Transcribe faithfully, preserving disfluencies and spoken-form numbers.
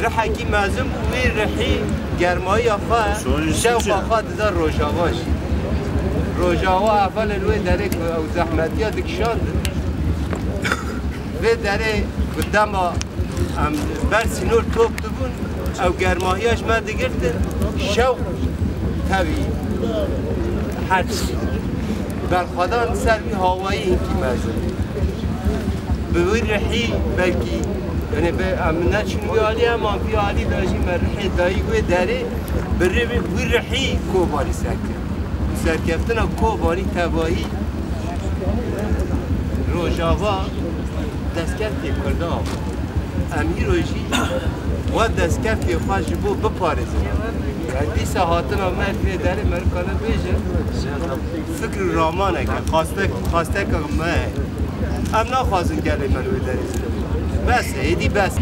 Rihekî mezin bû, wî rihî germayiya xwe, şewqa xwe dida Rojava jî. Rojava hevalên wê derê ku ew zehmetiya dikişandin. Vê derê ku dema em ber sînor top dibûn, ew germahiya ji me digirtin, şewq tevî her tiştî. Berxwedan ser wî hawayî hinkî mezin. Bi wî rihî belkî, yani be, em neçûn wî alî, em an vî alî de jî me rihê dayî wê derê, bi rê wî rihî Kobanî serkeft. Serkeftina Kobanî tevahî Rojava destkeftê Kurda. Em îro jî we destkeftê xwe ji bo biparêzin. Em dîsa hatina me vê derê me rikane bêjin. Fikr û ramaneke, xastek, xasteka me. Em naxwazin gelê me li wê derê zilm. Bes e, êdî bes.